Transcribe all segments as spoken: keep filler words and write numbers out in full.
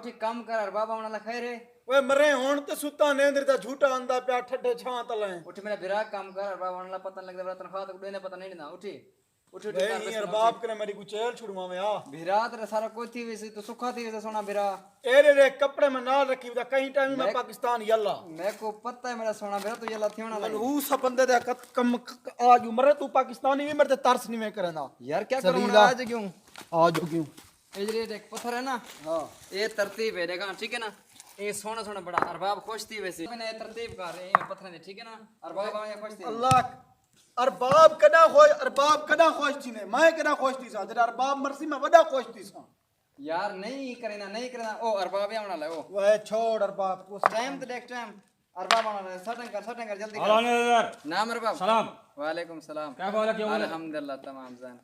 اٹھی کم کر، ارباب آوݨ والا، خیر ہے؟ اوئے مرے، ہݨ تے ستا نیندر دا جھوٹا آندا پیا، ٹھڈے چھاں تلیں۔ اٹھی میرا بھرا، کم کر، ارباب آوݨ والا، پتہ نہیں لڳدا پیا، تنخواہ تک ݙیندے پتہ نہیں ݙیندا۔ اٹھی، اٹھی، اٹھی، کر، بسم اللہ، ارباب اٹھی۔ کنے میری کوئی چیل چھڑواویں آ۔ بھرا تیرا سارا کچھ تھی ویسی، تو سکھا تھی ویسے سوہݨا بھرا۔ اے رے رے، کپڑے میں نال رکھی ودا، کہیں ٹائم میں میں، پاکستان یلا۔ میکوں پتہ ہے میرا سوہݨا بھرا، تو یلا تھیوݨا نہیں۔ منحوس بندے دے کت-، کم ک-، آ جو مرے، تو پاکستانی وی مرے تے ترس نہیں میں کریندا۔ یار کیا کروں، ذلیلا۔ آ جو کیوں؟ آ جو کیوں؟ اے جیڑھے ہک پتھر ہے نا، ہاں۔ اے ترتیب ہے، ݙیکھاں، ٹھیک ہے نا؟ اے سوہݨا سوہݨا بڑا، ارباب خوش تھی ویسے۔ میں نے اے ترتیب کر، اے پتھر نے، ٹھیک ہے نا؟ ارباب آویں خوش تھی۔ اللہ، ارباب کݙاں خوش، ارباب کݙاں خوش تھیندے؟ میں کݙاں خوش تھیساں؟ جݙاں ارباب مرسی، میں وݙا خوش تھیساں۔ یار، نہیں کریندا، نہیں کریندا۔ او ارباب آوݨ والا ہے، او۔ وہ چھوڑ ارباب کو۔ ٹائم تے ݙیکھ، ٹائم۔ ارباب آوݨ والا ہے، سیٹنگ کر، سیٹنگ کر، جلدی کر۔ اہلا نذر۔ نام ارباب۔ سلام۔ وعلیکم السلام۔ کیا حال ہے، کیا حال ہے؟ الحمدللہ، تمام زین۔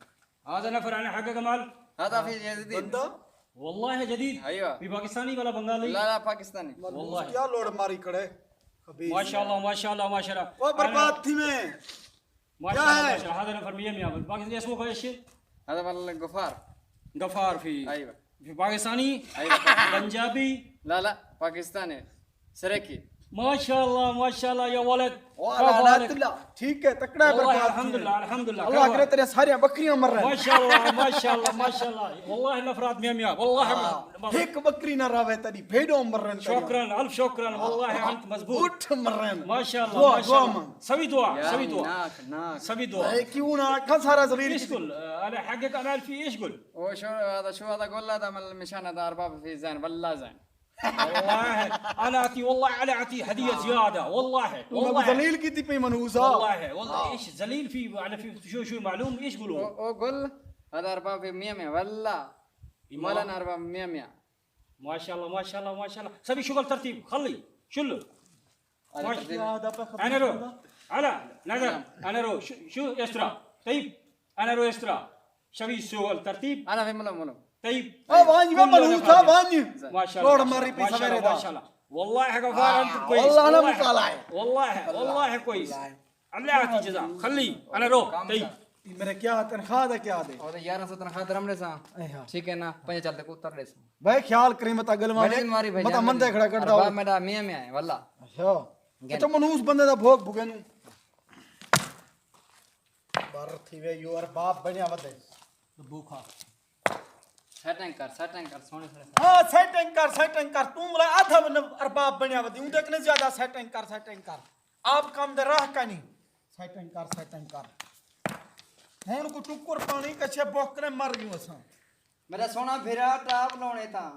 هذا نفر عن حق كمال. هذا في جديد. بندہ؟ والله جديد. ايوه. في پاکستانی ولا بنگالی؟ لا، لا، پاکستانی۔ والله۔ کیا لوڑ ماری کھڑے؟ خبیث۔ ماشاءاللہ، ماشاءاللہ، ماشاءاللہ۔ او برباد تھی میں۔ ماشاءاللہ، کیا ہے؟ ماشاءاللہ۔ هذا نفر مية مية. پاکستانی، اسمه ايش؟ هذا والله غفار۔ غفار في، ايوه، في پاکستانی؟ ايوه، پاکستانی۔ پنجابی؟ لا، لا، پاکستانی۔ سرائیکی۔ ماشاءاللہ، ماشاءاللہ یا ولد۔ واہ، کیا لعنت بات ہے۔ اللہ۔ ٹھیک ہے، تکڑا ہے، واللہ برباد تھی الحمدللہ، ہے۔ الحمدللہ، اللہ کیا کرے بات۔ تیرے ساریاں بکریاں مر رہے ہیں۔ ماشاءاللہ، ماشاءاللہ، ماشاءاللہ۔ واللہ نفرات مية مية، واللہ ہاں، ہم، ہک بکری نہ راوے تیری، بھیݙاں مر رہے ہیں تیریاں۔ شکرا، الف شکرا، واللہ انت مضبوط۔ اٹھ مر رہے ہیں۔ ماشاءاللہ، دعا، دعا ماشاءاللہ۔ مانگ۔ سبھی دعا، یا سبھی دعا۔ ناک، ناک۔ سبھی دعا۔ اے کیوں نہ آکھاں سارا ذلیل ايش قول؟ على حق كمال في ايش قول؟ او شو هذا، شو هذا؟ قول لا، هذا من المشان، هذا ارباب في زين، والله زين۔ والله انا اعطي، والله انا اعطي هديه زياده، والله، تو میں والله۔ ذلیل کیتی پئی منحوس آ۔ والله، والله، ہاں۔ ايش ذليل في، انا في شو، شو معلوم، ايش قولوا؟ او، او گل، هذا ارباب في مية مية، والله۔ ايمان۔ مولانا ارباب مية مية۔ ماشاءالله، ماشاءالله، ماشاءالله۔ سبي شغل ترتيب، خلي، شلو۔ هذا ماشاء-، ترتيب. انا رو، على نظر، نعم. انا رو، شو، شو استرا؟ طيب، انا رو استرا۔ شبي شغل ترتيب. انا في ملو، ملو۔ طيب۔ آ، وانج، میں کل منحوس آ، وانج۔ ماشاءاللہ، لوڑ ماری پئی ماشاءاللہ، سویرے دا۔ ماشاءاللہ۔ واللہ ہے غفار، انت کوئی، واللہ نہ واللہ، مکالا ہے۔ واللہ ہے، واللہ ہے کوئی۔ واللہ ہے۔ اللہ آتی جزا، خلی، انا رو، کام طيب۔ کر۔ میرے کیا تنخواہ دا کیا دے؟ او تے یارہ سو تنخواہ درم ݙیساں۔ اے ہاں۔ ٹھیک ہے نا، پنج چلتے کو اتر ݙیساں۔ بھائی خیال کریں متا گل مارے، ماری بھائی متا جان مندے کھڑا کر دا۔ ارباب میرا مية مية ہے، واللہ۔ اچھا۔ گن۔ اچھا، منحوس بندے دا بھوگ بھگے نوں۔ بر تھی وے یو ارباب بنیا ودے۔ بھوکا۔ سیٹنگ کر، سیٹنگ کر، سوہݨے سوہݨے سیٹنگ۔ ہاں، سیٹنگ کر، سیٹنگ کر۔ توں ملا آدھا ون ارباب بنیا ودی۔ اوں تے کنے زیادہ سیٹنگ کر، سیٹنگ کر۔ آپ کم دے راہ کائنی۔ سیٹنگ کر، سیٹنگ کر۔ ہݨ کو ٹکر پاݨی کچھے بوک کرے مر ڳیوں اساں۔ میرا سوہݨا بھرا، ٹاپ لوݨے تاں۔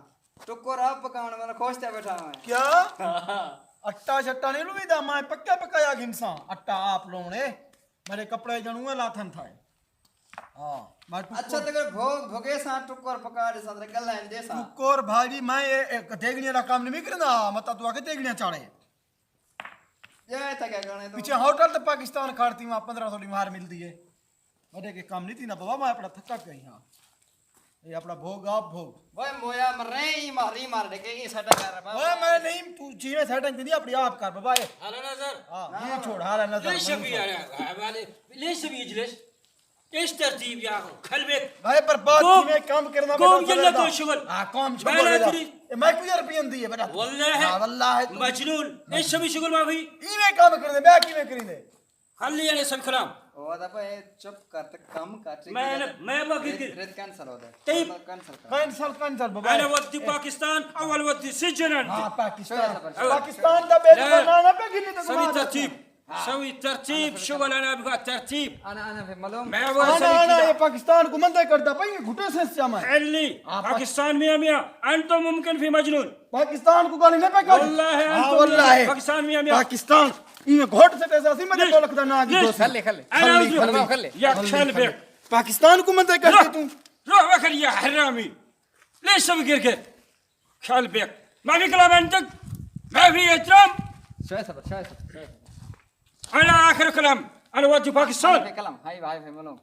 ٹکر آپ پکاوݨ والا خوش تھیا ٻیٹھا میں۔ کیا؟ اٹا شٹا نہیں لویدا، میں پکا پکایا گھنساں۔ اٹا آپ لوݨے۔ میرے کپڑے جنوں لاتھن تھائے۔ ہاں، میں ٹکر اچھا، تے اگر بھوگ بھوگے ساں، ٹکر پکا ݙے ساں، تے گلاں ݙے ساں۔ ٹکر بھاجی، میں اے، اے دیگڑیاں دا کم نہیں کردا، متا تو آ کے دیگڑیاں چاڑھے۔ ٻیا اتھاں کیا کرݨے توں؟ پچھے ہوٹل تے پاکستان کھڑ تھی، وہاں پندرہ سو دی مہر ملدی ہے۔ وݙے کے کم نہیں تھیندا بابا، میں اپݨا تھکا پیا ہاں۔ اے اپݨا بھوگ آپ بھوگ۔ اوئے مویا مرے، ای مہر، ای مہر ݙے کے، ای سیٹنگ کر بابا۔ اوئے میں نہیں، تو جیویں سیٹنگ تھیندی اپݨی آپ کر بابا۔ اے۔ حالا نظر۔ ہاں، یہ چھوڑ، حالا نظر۔ ليش في، ليش في يجلس؟ ايش ترتيب يا اخي؟ خل بيك. بھائی برباد قوم، تھی میں کام کرنا قوم بیٹا، يلا سمجھدا۔ تو شغل. ہاں، قوم شغل بلا ہے۔ تری. اے میں کوئی روپیہ دی ہے بیٹا۔ واللہ ہے۔ ہاں، واللہ ہے تو۔ مجنون. ايش سبي شغل ما في؟ ايویں کام کریندے، میں کیویں کریندے؟ خلي عليه السلام. او دا بھائی چپ کر تے کام کر، ٹھیک ہے؟ میں، میں ما رد، رد کینسل ہو دا۔ طيب. کینسل کر۔ کینسل، کینسل بابا۔ انا ودي پاکستان، اول ودي سجن انت. ہاں، پاکستان۔ شوية صبر، شوية۔ پاکستان دا بل لا، لا۔ بنانا پہ گھنی تے سوي ترتيب. سوي ترتيب، شغل انا ابغى ترتيب. انا، انا في ملوم۔ میں وہ انا، انا، اے پاکستان کو مندے کردا پئی، گھٹے سے سیاما ہے۔ خلي، ہاں، پاک-، پاکستان مية مية، انتم ممكن في مجنون۔ پاکستان کو گالی نہیں پہ کر۔ واللہ ہاں، انتم واللہ۔ پاکستان مية مية۔ پاکستان، ایویں گھوٹ سے پیسہ سی، میں ليش؟ لکھ دا نا کی ليش؟ دوست۔ خلي، خلي. انا خلي، اعوذ بالله. خلي. يا خلي، كلب. خلي. پاكستان کو مندے کر روح، دے تو۔ روح وكل يا حرامي. ليش تسوي كير كير؟ كلبك. ما في كلام عندك؟ ما في احترام؟ شوية صبر، شوية صبر، شوية صبر. انا اخر كلام. انا ودي پاكستان. هاي في كلام، هاي، هاي في ملوم.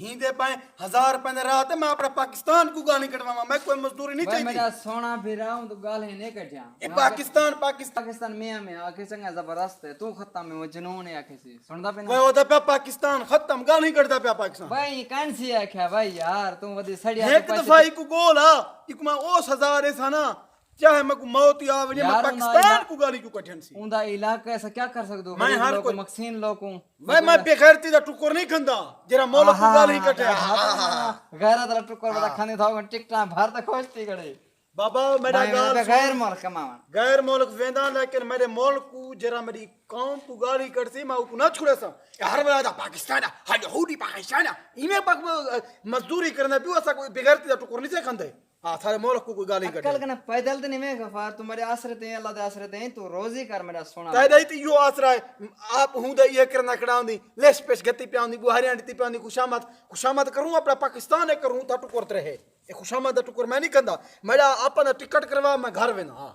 ہیندے پئے ہزار روپے دے راہ تے میں اپݨا پاکستان کوں ڳالھیں کݙواواں، میں کوئی مزدوری نہیں بھائی چاہیدی۔ میرا سونا بھرا، ہوں تو ڳالھیں نہیں کٹھیا۔ اے پاکستان، پاکستان۔ پاکستان میاں میاں آکھے چنگا زبردست ہے، تو ختم ہے، وہ جنون ہے آکھے سی۔ سندا پہ اوئے نا؟ اودا پیا پاکستان ختم، ڳالھیں کݙدا پیا پاکستان۔ بھائی کن سی آکھیا بھائی یار، تو ودی سڑیا ہک تو پیسے دفعہ ایکو ڳول آ، ایکو میں اوس ہزار ایسا نا، چاہے میکوں موت ہی آ ونڄے، میں یار، انہاں پاکستان علا-، کوں ڳالھیں کیوں کٹھن سی۔ اوندا علاقہ ایسا کیا کر سکدو؟ میں غریب ہر لوکوں، کوئی مکسین لوکوں۔ میں، میں بے غیرتی دا ٹکر نہیں کھندا، جیڑھا ملک کوں آہا، ڳالھیں ہاں، کٹھے۔ ہاں، ہاں، ہاں۔ غیرت دا ٹکر ودا ہاں۔ کھاندے تھا، ٹکٹاں بھر تے خوش تھی کھڑے۔ بابا، میݙا بھائی، میں ڳالھ تے غیر سݨ۔ ملک کماوݨ۔ غیر ملک ویندا، لیکن میݙے ملک کوں، جیڑھا میݙی قوم کوں ڳالھیں کٹھسی، میں اوکوں نہ چھڑیساں۔ اے ہر ویلے دا پاکستان آ، ہاں، یہودی پاکستان آ، ایویں پک-، مزدوری کریندا پیو، اساں کوئی بے غیرتی دا ٹکر نہیں سے کھندے۔ ہاں، سارے ملک کوں کوئی ڳالھیں کٹھے۔ عقل کنے پیدل تے نہیں وے غفار، تو میݙے آسرے تے، اللہ دے آسرے تے، تو روزی کر میݙا سونا۔ تیݙا ہی تے ایہو آسرا ہے۔ آپ ہوں دے ایہے کرنا کھڑا ہوندی، لش پش گھتی پیا ہوندی، ٻوہاریاں ݙتی پیا ہوندی، خوشامد، خوشامد کروں، اپݨا پاکستان ہے کروں، تاں ٹکر تے رہے۔ اے خوشامد دا ٹکر میں نہیں کھندا۔ میݙا آپاں دا ٹکٹ کروا، میں گھر وینداں۔ ہاں۔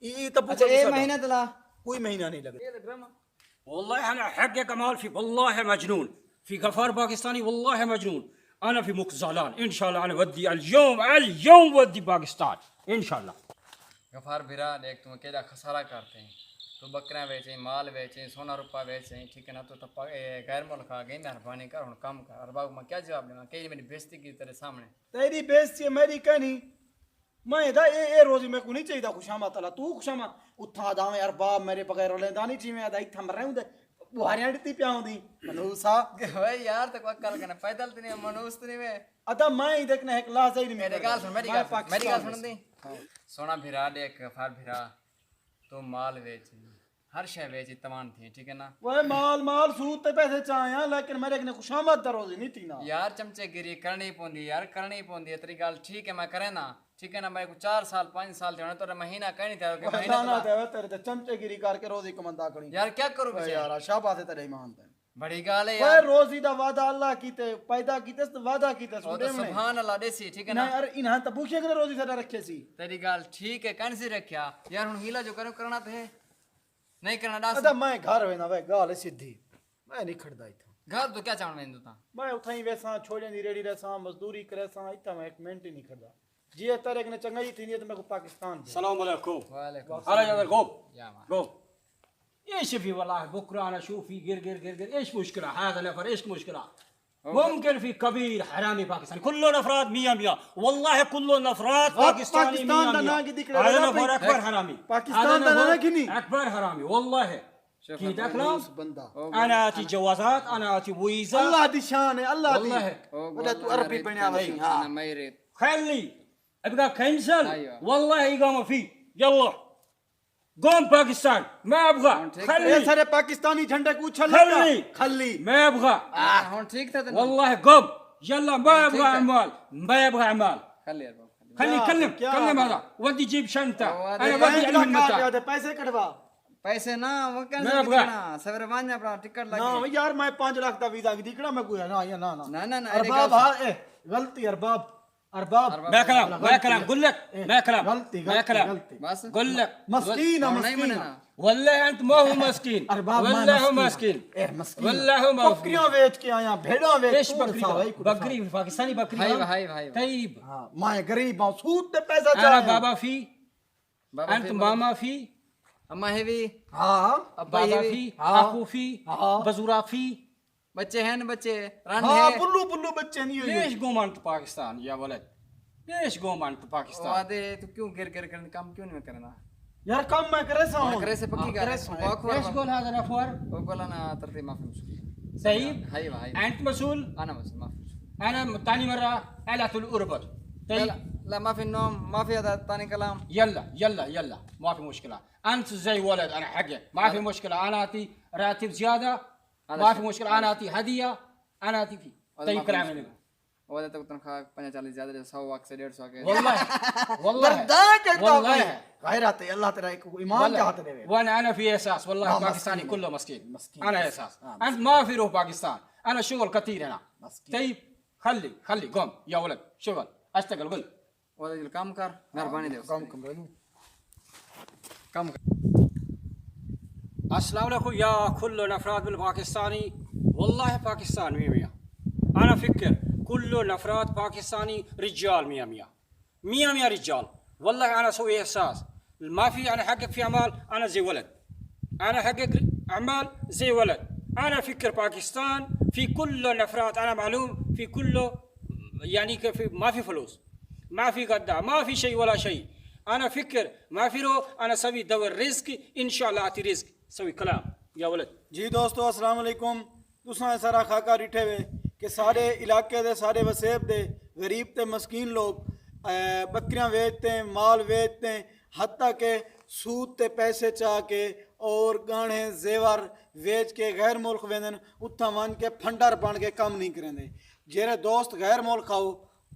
ای، ای تبو اچھا، اے مہینہ تلا؟ کوئی مہینہ نہیں لڳدا۔ والله أنا حق كمال في، والله مجنون. في غفار باكستاني، والله مجنون. أنا في مخزلان. إن شاء الله أنا ودي اليوم، اليوم ودي باكستان. إن شاء الله. غفار بھرا، ݙیکھ توں کیݙا خسارہ کرتے ہیں۔ تو ٻکریاں ویچیں، مال ویچیں، سونا روپا ویچیں، ٹھیک ہے نا؟ تو تپا-، اے، غیر ملک آ ڳئے، مہربانی کر، ہݨ کم کر۔ ارباب، میں کیا جواب ݙیواں؟ کہ میݙی بےعزتی کی تیرے سامنے۔ تیݙی بےعزتی ہے، میݙی کائنی۔ میں دا اے، اے روزی میکوں نہیں چاہیدا، خوشامد تلا۔ تو خوشامد اتھاں دا آویں، ارباب میݙے بغیر رلیندا نہیں، جیویں دا اتھاں مرے ہوندے، ٻوہاریاں ݙتی پیا ہوندی۔ منحوس آ۔ اوئے یار، تے کوئی عقل کنے، پیدل تے نہیں، منحوس تے نہیں وے۔ ادا میں ایندے کنے ہک لحظہ ہی نہیں میݙی ڳالھ سݨ، میݙی میں ڳالھ سݨ، میݙی ڳالھ پاکستان سݨ دی۔ ہاں۔ سونا بھرا، ݙیکھ غفار بھرا، تو مال ویچ، ہر شے ویچ، توان تھی، ٹھیک ہے نا؟ اوئے مال، مال سود تے پیسے چاہیاں، لیکن میݙے کنے خوشامد دا روزی نہیں تھیندا۔ یار چمچے گیری کرݨی پوندی، یار کرݨی پوندی ہے، تیݙی ڳالھ ٹھیک ہے، میں کریندا۔ ٹھیک ہے نا، میکوں چار سال، پنج سال تھئے ہونے، تیݙا مہینہ کائنی تھیا کہ مہینہ نہ، نہ تلا۔ تیݙے تے چمچے گیری کر کے روزی کماندا کھڑی۔ یار کیا کروں اوئے بچے؟ یار، شاباش ہے تیݙے ایمان تے۔ بڑی ڳالھ ہے اوئے یار۔ روزی دا وعدہ اللہ کیتے، پیدا کیتے تے وعدہ کیتے او سو تو ݙیوݨے۔ سبحان اللہ ݙیسی، ٹھیک ہے نا؟ نہیں، ارے انہاں تاں بھوکے کنے روزی ساݙا رکھے سی۔ تیݙی ڳالھ ٹھیک ہے، کائنی سی رکھیا۔ یار ہݨ حیلہ جو کروں کرݨا تے ہے۔ نہیں کرݨا ݙس۔ ادا میں گھر وینداں وے، ڳالھ ہے سدھی۔ میں نہیں کھڑدا اتھاں۔ گھر تو کیا چاہݨ ویندو تاں؟ میں اتھاں ہی ویساں، چھوڑیاں دی ریڑھی ریساں، مزدوری کریساں، اتھاں میں ہک منٹ ہی نہیں کھڑدا۔ جی اے تیݙے کنے چنڳائی تھیندی ہے تے میکوں پاکستان دے۔ السلام علیکم۔ وعلیکم السلام۔ السلام۔ گو۔ یا ماں۔ گو۔ ايش في والله بكرة أنا أشوف في قر قر قر قر. ايش مشكلة؟ هذا نفر ايش مشكلة؟ ممكن في كبير حرامي باكستاني. كلهم أفراد مية مية. والله كلهم أفراد باكستاني مية مية. هذا نفر أكبر حرامي. پاکستان دا ناں گھنی۔ أكبر حرامي والله. شوف كي داخلة؟ أنا أعطي جوازات، أنا أعطي فيزا. اللہ دی شان ہے، اللہ دی۔ والله۔ ولا تو عربی بنیا وسی، ہاں۔ خلي. ابقى كنسل. والله إقامة في. يلا. قوم باكستان. ما أبغى. خلي. اے سارے پاکستانی جھنڈے کوں اچھل لگا۔ خلي. خلي. ما أبغى. ہݨ ٹھیک تھا تیݙا؟ والله قوم. يلا، ما أبغى أعمال. ما أبغى أعمال. خلي يا بابا، خلي. خلي يتكلم. هذا. ودي جيب شنطة. أنا ودي علم المتاع. پیسے کڈھوا۔ پیسے نہ، وہ کیسے نکلنا؟ سویرے ونڄ اپݨا ٹکٹ لڳ ڳئی۔ نہ یار، میں پنج لکھ دا ویزا وی نکلا، میں کوئی نہ، نہ، نہ۔ نہ، نہ، نہ، ارباب، ہاں، اے، غلطی، ارباب، ارباب۔ ما كلام، ما كلام، قل لك، ما كلام، غلطی، ما غلطی، كلام۔ غلطی۔ بس۔ قل لك۔ مسكين، مسكين۔ والله أنت ما هو مسكين۔ ارباب، والله هو مسكين۔ اے مسكين۔ والله هو مسكين۔ بکریاں ویچ کے آیا، بھیڑاں ویچ، ايش بکری؟ بکری، پاکستاني بکری۔ هاي، هاي، هاي۔ طيب۔ ہاں، میں غریب ہاں، سود تے پیسہ چاہے۔ بابا في۔ بابا أنت في ماما في؟ أما هي في؟ ہاں۔ أبا بابا في؟ في؟ ہاں۔ أخو في؟ ہاں۔ بزورا في؟ بچے ہیں، بچے، رن ہاں، ہے۔ پلو پلو بچے نہیں ہوئے۔ ليش قوم أنت باكستان يا ولد؟ ليش قوم أنت باكستان؟ وعدے تو کیوں گر گر کرن، کم کیوں نہیں کرنا؟ یار کم میں کرے سا ہوں۔ کرے سے پکی ڳالھ ہے۔ ليش قول هذا الأفوار؟ وہ بولا نا ترتیب ما في مشكلة۔ طيب۔ هاي، هاي۔ أنت مسؤول؟ أنا مسؤول، ما في مشكلة۔ أنا تاني مرة آلة الأربط۔ طيب۔ لا، لا، ما في النوم، ما في هذا تاني كلام۔ يلا، يلا، يلا، ما في مشكلة۔ أنت زي ولد، أنا حقك، ما في مشكلة، أنا أعطي راتب زيادة، ما في مشكلة، أنا أعطي هدية، أنا أعطي في. طيب، كلام عليك. ولا تقطن خاك، پنجاہ چالیس زیادہ، سو آکھے، ڈیڑھ سو آکھے۔ والله، والله، والله۔ غیرت ہے، اللہ تیرا ایک ایمان والله۔ چاہتے دے۔ وأنا، أنا في إحساس، والله باكستاني كله مسكين. مسكين۔ أنا إحساس۔ أنت ما في روح باكستان، أنا شغل كثير هنا۔ مسكين۔ طيب، خلي، خلي، قوم يا ولد، شغل، أشتغل، قل۔ او تے کم کر، مہربانی ݙیو۔ کم کر۔ کم کر۔ السلام عليكم يا كل الأفراد بالباكستاني. والله باكستان مية مية. أنا فكر. كل نفرات پاکستانی رجال میاں میاں، میاں میاں رجال. والله أنا سوي إحساس، ما في أنا حقك في أعمال، أنا زي ولد، أنا حقك أعمال زي ولد. أنا فكر باكستان في كل نفرات، أنا معلوم في كل، يعني كيف ما في فلوس، ما في غدا، ما في شيء ولا شيء. أنا فكر ما في رو، أنا سوي دور رزق، إن شاء الله أتي رزق. سوي كلام يا ولد. جی دوستو، السلام علیکم. تساں اے سارا خاکہ ݙٹھے وے کہ سارے علاقے دے، سارے وسیب دے غریب تے مسکین لوگ، اے، ٻکریاں ویچ تے، مال ویچ تے، حتیٰ کہ سود تے پیسے چا کے اور ڳہݨے زیور ویچ کے غیر ملک ویندن، اتھاں ونڄ کے پھنڈر بݨ کے کم نہیں کریندے. جیڑھے دوست غیر ملک آؤ،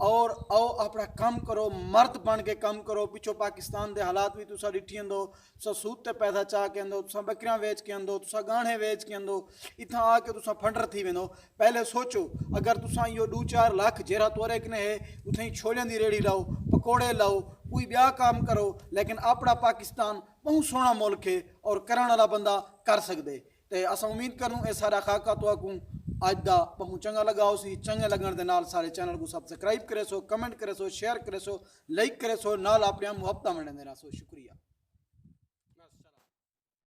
اور او اپݨا کم کرو، مرد بݨ کے کم کرو. پچھو پاکستان دے حالات وی تساں ݙٹھی اندو، تساں سود تے پیسہ چا کے اندو، تساں ٻکریاں ویچ کے اندو، تساں ڳہݨے ویچ کے اندو، اتھاں آ کے تساں پھنڈر تھی ویندو. پہلے سوچو، اگر تساں ایہو ݙو چار لکھ جیڑھا تہاݙے کنے ہے، اتھائیں چھولیاں دی ریڑھی لاؤ، پکوڑے لاؤ، کوئی ٻیا کم کرو، لیکن اپݨا پاکستان ٻہوں سوہݨا ملک ہے اور کرݨ والا بندہ کر سڳدے. تے اساں امید کروں اے سارا خاکہ تہاکوں اڄ دا ٻہوں چنڳا لڳا ہوسی. چنڳے لڳݨ دے نال سارے چینل کوں سبسکرائب کریسو، کمنٹ کریسو، شیئر کریسو، لائک کریسو، نال اپݨیاں محبتاں ونڈیندے رہسو. شکریہ.